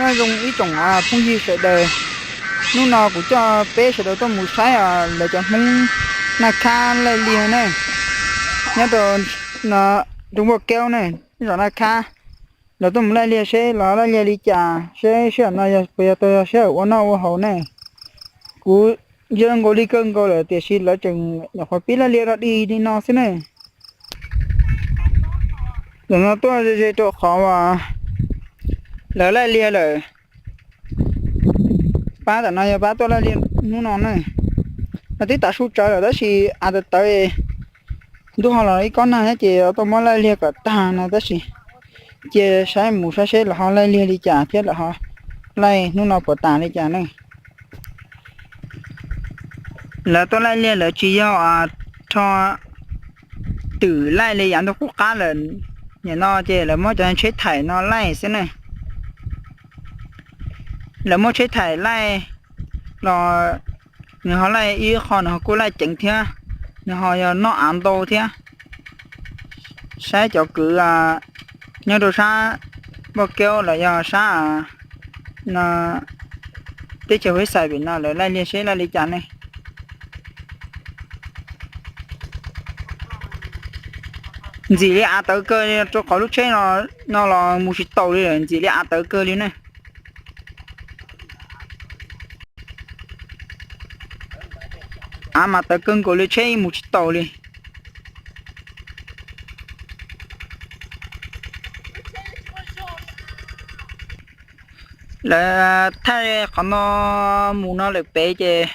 Nyob zoo ib tsoom phooj ywg sawv daws, hnub no kuv coj peb sawv daws tuaj mus saib lawv cov Hmoob Naj Khab laij liag ne, nyob rau roob Vaj Kaub ne, zos Naj Khab. Lawv tuaj mus laij liag seb los laij liag li cas, seb sij hawm no puas yog tau yog sij hawm ua noj ua haus ne. Kuv ntsia nkaus li kawg nkaus lawm tiam sis lawv tseem nyuam qhuav pib laij liag rov dig li no xwb ne. Zaum no tuaj ze ze rau qhov uas lawv laij liag lawm. Pab tam no yog pab tuaj laij liag hnub no ne. No twb tav su tsawv lawm tab sis av tawv tawv, ntuj ho los ib kob nag thiab ces tuaj muab laij liag kom tag no tab sis cia saib mus saib seb lawv ho laij liag li cas thiab lawv ho laij hnub no puas tas li cas ne. Lawv tuaj laij liag lawv tsis yog rho twm laij li yav ntuj qub qab lawm. Nim no ces lawv muab cov tsheb thaim no laij xwb ne. Lawv muab tsheb thaim laij los nws ho laij ib qho nws ho kuj laij ceev thiab, nws ho yog noj av ntau thiab. Saib cov kwv nyob rau sab Vaj Kaub los yog sab teb chaws Huab Xais pem no lawv laij liag seb laij li cas ne. Ntxim li av tawv kawg li rau qhov lub tsheb no los mus tsis taus li lawm, ntxim li av tawv kawg li ne. Av mas tawv kawg nkaus li tsheb mus tsis taus li. Lawv thaij qhov no mus no lawm pem ces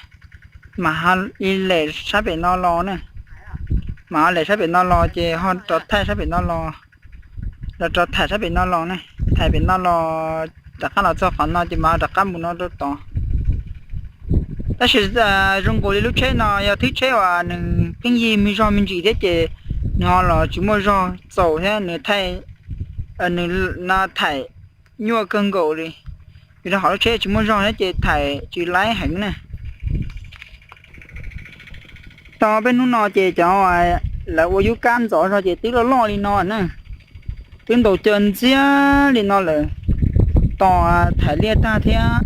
mam li lem sab pem no los ne. Mam li lem sab pem no los ces ho rov thaij sab pem no los, los rov thaim sab pem no los ne. Thaim pem no los rov qab los txog qhov no ces mam rov qab mus no rau tod. Tab sis zoo nkaus li lub tsheb no yog thwb tsheb uas nws pheej yig me zog me ntsis thiab ces nws ho los tsis muaj zog txaus thiab nws thaij, nws no thaim nyuaj kawg nkaus li. Vim rau qhov lub tsheb tsis muaj zog thiab ces thaim tsis laib heev na. Tau peb hnub no ces cov lawv ua yub kab ntxov zog ces twb loj loj li no na, twb ntaus cag ntxiag li no lawm. Tos thaim liaj tag thiab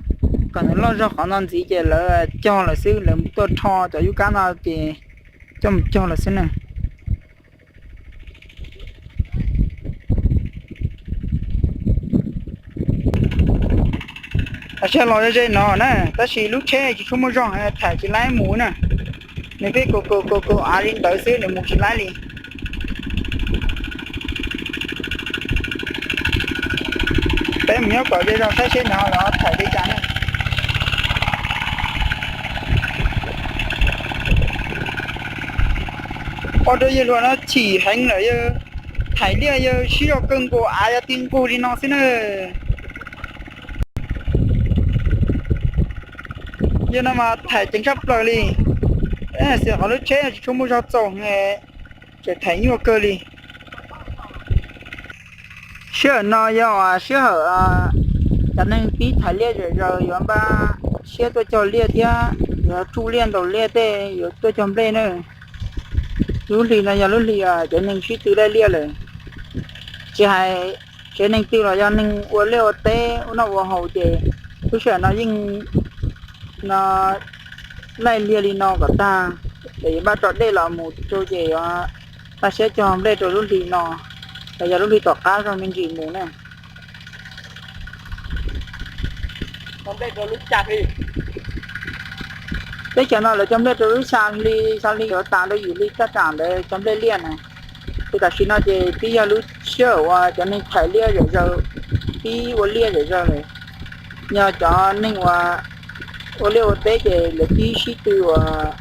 kom nws loj zog qhov no ntxiv ces lawv cog lawm xwb, lawv tuaj rho cov yub kab no ces coj mus cog lawm xwb na. Los ze ze no na, tab sis lub tsheb tsis tshua muaj zog, thaim tsis laib mus na. Nws pheej kaus kaus kaus av li ntawd xwb, nws mus tsis laib li. Peb mus nyob kom ze zog saib seb nws ho los thaim li cas na. Ua rau yawg hluas no chim heev lawm, yawg thaim liaj yawg sib zog kawg nkaus av yuav ti nqug li no xwb na. Yawg no mas thaim ceev tshaj plaws li, xwm qhov lub tsheb tsis tshua muaj zog txaus, tseem thaim nyuaj kawg li. Sij hawm no yog sij hawm cov neeg pib thaim liaj zom zaws yuav npaj siab tuaj cog liaj thiab yuav tsuj liaj ntaus liaj tej yuav tuaj cog nplej na. Lub hli no yog lub hli cov neeg sib tw laij liaj lawm. Tsis hais tsev neeg twg los yog neeg ua liaj ua teb ua noj ua haus ces lub sij hawm no yeej no laij liaj li no kom tag, ces yuav npaj tso dej los mus rau ces yuav npaj siab cog nplej rau lub hli no, los yog lub hli tom qab zog me ntsis mus na. Teb chaws no lawv cog nplej rau lub xya hli, xya hli yuav tas rau yim hli taj tsam ntawd cog nplej liaj na. Ces tam sim no ces twb yog lub sij hawm uas cov neeg thaim liaj zom zaws, pib ua liaj zom zaws lawm. Yog cov neeg uas ua liaj ua teb ces lawv pib sib tw uas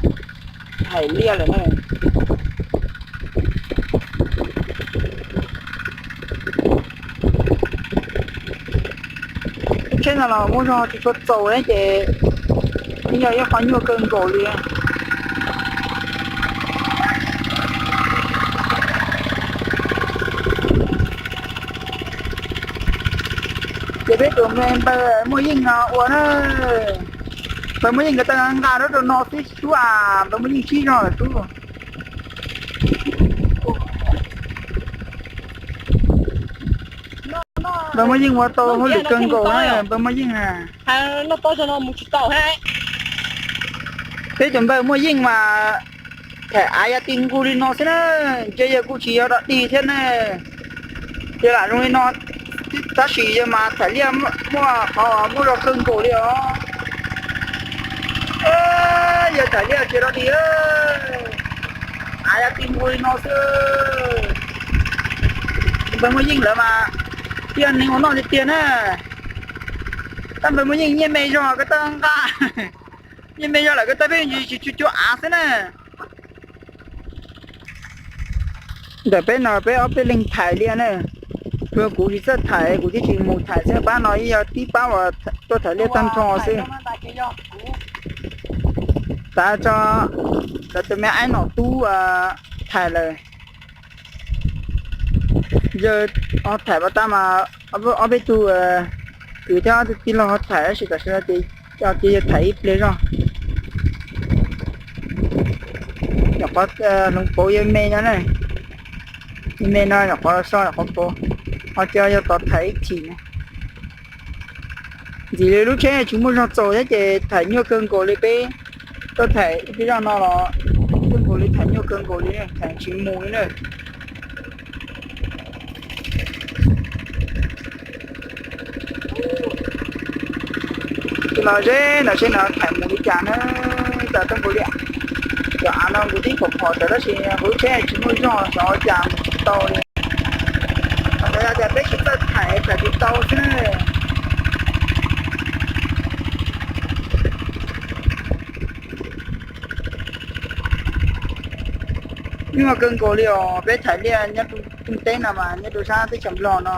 thaim liaj lawm na. Lub tsheb no los muaj zog tsis tshua txaus ne ces yeej yog ib qho nyuaj kawg nkaus li. Ces peb tus me npawg Muaj Yeej no ua na, npawg Muaj Yeej nkawd tau nqa rau rau no xwb sub as, npawg Muaj Yeej sib zog lawm sub. Npawg Muaj Yeej ua tau hauj lwm kawg nkaus na, npawg Muaj Yeej na. Peb cov npawg Muaj Yeej mas thaim av yav ti nqug li no xwb na, ntshe yawg kuj tsis yog dog dig thiab ne. Ces lam zoo li no, tab sis yawg mas thaim liaj muaj qhov muaj zog kawg nkaus li os. Yawg thaim liaj tsis dog dig, av yav ti nqug li no xwb. Npawg Muaj Yeej lawv mas yog neeg ua noj tiag tiag na. Tab npawg Muaj Yeej nyiaj me zog ko taw nqa, nyiaj me zog lawm ko taw peb tsis tshua cua av xwb na. Ntawm peb no peb ob peb leeg thaim liaj na, tsuas kuv tsis txawj thaim kuv thiaj tsis mus thaim xwb, pab no ib yog tib pab uas tuaj thaim liaj tag nrho xwb. Tav tso, cov tus me aib nom tub thaim lawm. Yawg thaim pas tas mas ob peb tug kwv thiab ob tug tij laug ho thaim tab sis tam sim no ces yawg thaim ib pliag zog. Nyuam qhuav hloov pauv yawg me no na, yawg me no nyuam qhuav so nyuam qhuav pauv, ho cia yawg tos thaim ib chim na. Ntxim li lub tsheb tsis muaj zog txaus thiab ces thaim nyuaj kawg nkaus li, peb tuaj thaim ib pliag zog no los kawg nkaus li, thaim nyuaj kawg nkaus li, thaim tsis mus li na. Tus no zeb no seb no thaim mus li cas na, cas tuaj nkaus li. Cov av no nkaus tib phom phom ntawd tab sis lub tsheb tsis muaj zog xyov ua cas mus tsis tau li. Qhov ntawd yog tias peb tsis txawj thaim thaim tsis tau xwb na. Nyuaj kawg nkaus li os, peb thaim liaj nyob rau teb no mas nyob rau sab teb chaws Nplog no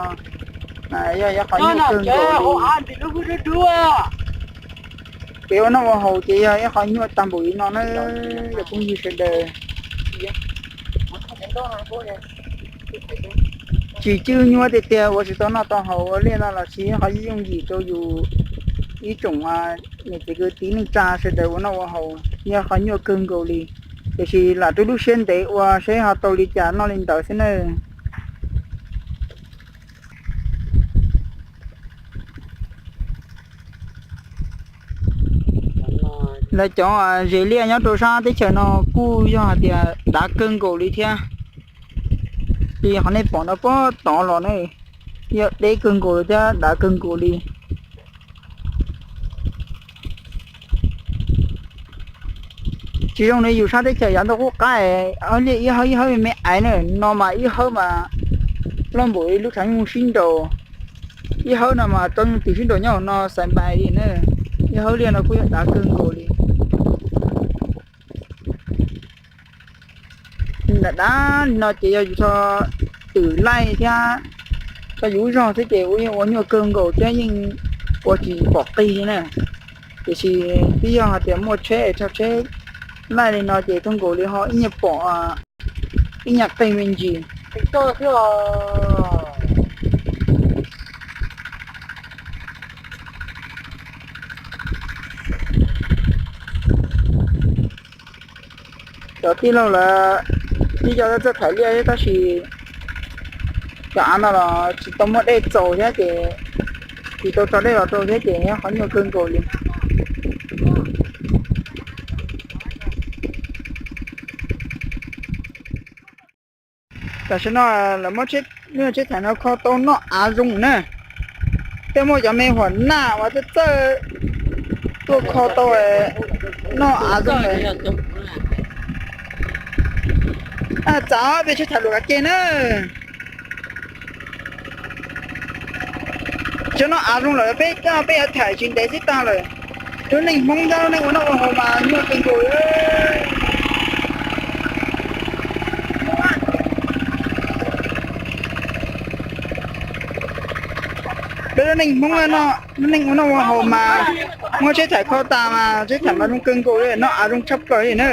yog ib qhov nyuaj kawg nkaus li. Kev ua noj ua haus ces yog ib qhov nyuaj tag npaum li no na, cov phooj ywg sawv daws. Tsis cwj nyuaj tiag tiag, ua tsis tau noj tau haus ua liaj no los tsis yog qhov yooj yim rau yus ib tsoom niam txiv kwv tij neej tsa sawv daws ua noj ua haus, yog qhov nyuaj kawg nkaus li. Tiam sis lam rau lub siab ntev ua seb ho tau li cas noj li ntawd xwb na. Lawv cov zes liaj nyob rau sab teb chaws no kuj yog hais tias dav kawg nkaus li thiab. Li qhov nej pom no puag tod los ne, yog deb kawg nkaus li thiab dav kawg nkaus li. Tsis zoo li yus sab teb chaws yav ntau qub qab, liaj ib hawb ib hawb me me aiv na, no mas ib hawb mas loj npaum li lub tshav nyuj sib nraus, ib hawb no mas tso nyuj twm sib nraus nyob hauv no xaiv npais li na, ib hawb liaj no kuj yog dav kawg nkaus li. Dav dav li no ces yog yus tso twm laij thiab tso yus lub zog thiab ces ua yeej ua nyuaj kawg nkaus thiab yeej ua tsis pom qig li na. Tiam sis twb yog hais tias muaj tsheb es tso tsheb laij li no ces kawg nkaus li ho ib nyuag pom, ib nyuag qig me ntsis. Cov tij laug lawv twb coj txawj thaij liaj thiab tab sis cov av no los tsis tau muaj dej txaus thiab ces tsis tau tso dej los rau thiab ces qhov nyuaj kawg nkaus li. Tam sim no lawv muab tsheb thaij no kho tau noj av zoo na. Tej muaj cov me huam naj uas txawj txawj tuaj kho tau noj av zoo. Txav peb tsheb thaij luam kav ke na. Tsis noj av zoo lawm peb, peb yuav thaij tsis ntev xwb tag lawm. Lub neej Hmoob thiab lub neej ua noj ua haus mas nyuaj kawg nkaus. Peb lub neej Hmoob no, lub neej ua noj ua haus mas muab tsheb thaij kho tas mas tsheb thaij mas zoo kawg nkaus li, noj av zoo tshaj plaws li na.